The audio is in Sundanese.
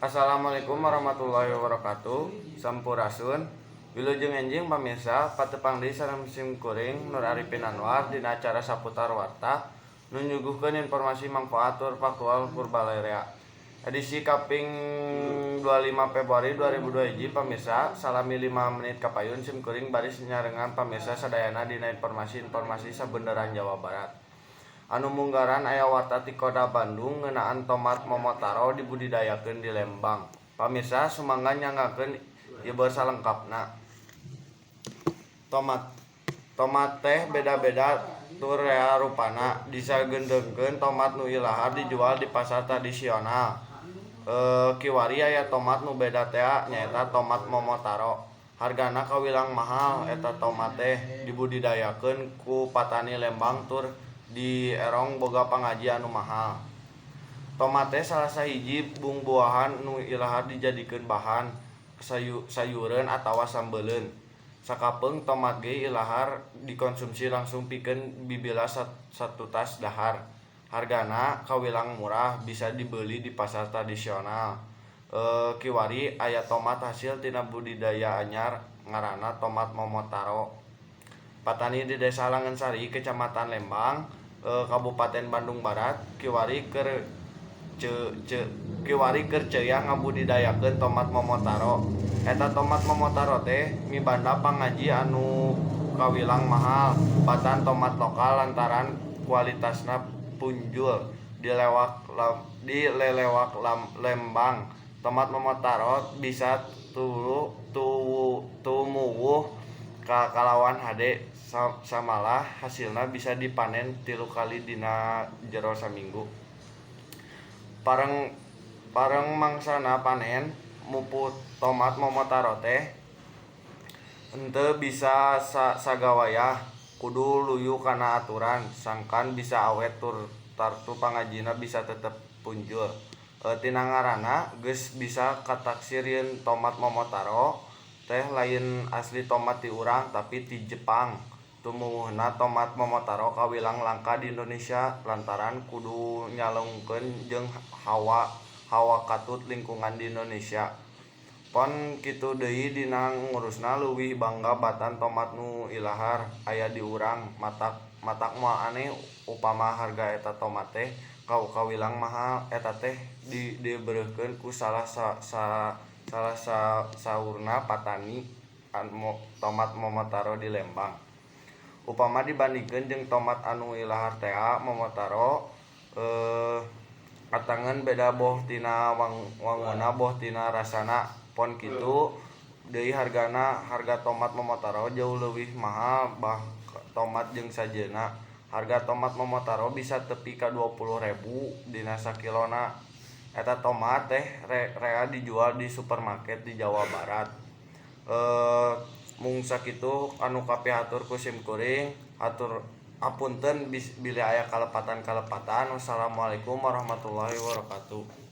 Assalamualaikum warahmatullahi wabarakatuh. Sampurasun. Wilujeng enjing pamirsa, patepang deui sareng sim kuring Nur Arifin Anwar dina acara Saputar Warta nu nyuguhkeun informasi mangfaat tur faktual purbalerea. Edisi kaping 25 Februari 2021 pamirsa, salami 5 menit kapayun sim kuring baris nyarengan pamirsa sadayana dina informasi-informasi sabeunderan Jawa Barat. Anu munggaran aya warta ti Kota Bandung ngeunaan tomat Momotaro dibudidayakeun di Lembang. Pamirsa, sumangga nyanggakeun ieu salengkapna. Tomat tomat teh beda-beda tur rea rupana, disagendengkeun tomat nu ilahar dijual di pasar tradisional. Kiwari aya tomat nu beda tea, nyaeta tomat Momotaro. Hargana kawilang mahal, eta tomat teh dibudidayakeun ku patani Lembang tur dierong boga pangaji anu mahal. Tomat teh salah sahiji bungbuahan nu ilahar dijadikeun bahan sayureun atawa sambeleun. Sakapeung tomat ge ilahar dikonsumsi langsung pikeun bibila satutas dahar. Hargana kawilang murah, bisa dibeuli di pasar tradisional. Kiwari aya tomat hasil tina budidaya anyar ngaranna tomat Momotaro. Patani di Desa Langensari, Kecamatan Lembang, Kabupaten Bandung Barat, kiwari keur ceuyah ngabudidayakeun tomat Momotaro. Eta tomat Momotaro teh mibanda pangaji anu kawilang mahal batan tomat lokal lantaran kualitasna punjul di lelewak Lembang. Tomat Momotaro bisa tumuwuh kalawan hade, samalah hasilna bisa dipanen 3 kali dina jero saminggu. Pareng mangsana panen muput tomat Momotaro teh henteu bisa sagawayah, kudu luyu kana aturan sangkan bisa awet tur tartu pangajina bisa tetep punjul. Tina ngaranna geus bisa kataksir yeun tomat Momotaro teh lain asli tomat ti urang, tapi ti Jepang. Tumuwuhna tomat Momotaro kawilang langka di Indonesia lantaran kudu nyalungkeun jeung hawa katut lingkungan di Indonesia. Pon kitu deui dina ngurusna leuwih bangga batan tomat nu ilahar aya di urang, matak moal aneh upama harga eta tomat teh kawilang mahal. Eta teh dibeureuhkeun ku salah saurna patani tomat Momotaro di Lembang. Upama dibandingkeun jeung tomat anu ilahar tea, Momotaro atangen beda boh tina wangunna boh tina rasana. Pon kitu deui hargana, harga tomat Momotaro jauh leuwih mahal bah tomat jeung sajeuna. Harga tomat Momotaro bisa tepi ka 20.000 dina sakilona. Eta tomat teh rea dijual di supermarket di Jawa Barat. Mung sakitu anu kapihatur ku sim kuring, hatur hapunten bilih aya kalepatan-kalepatan. Wassalamualaikum warahmatullahi wabarakatuh.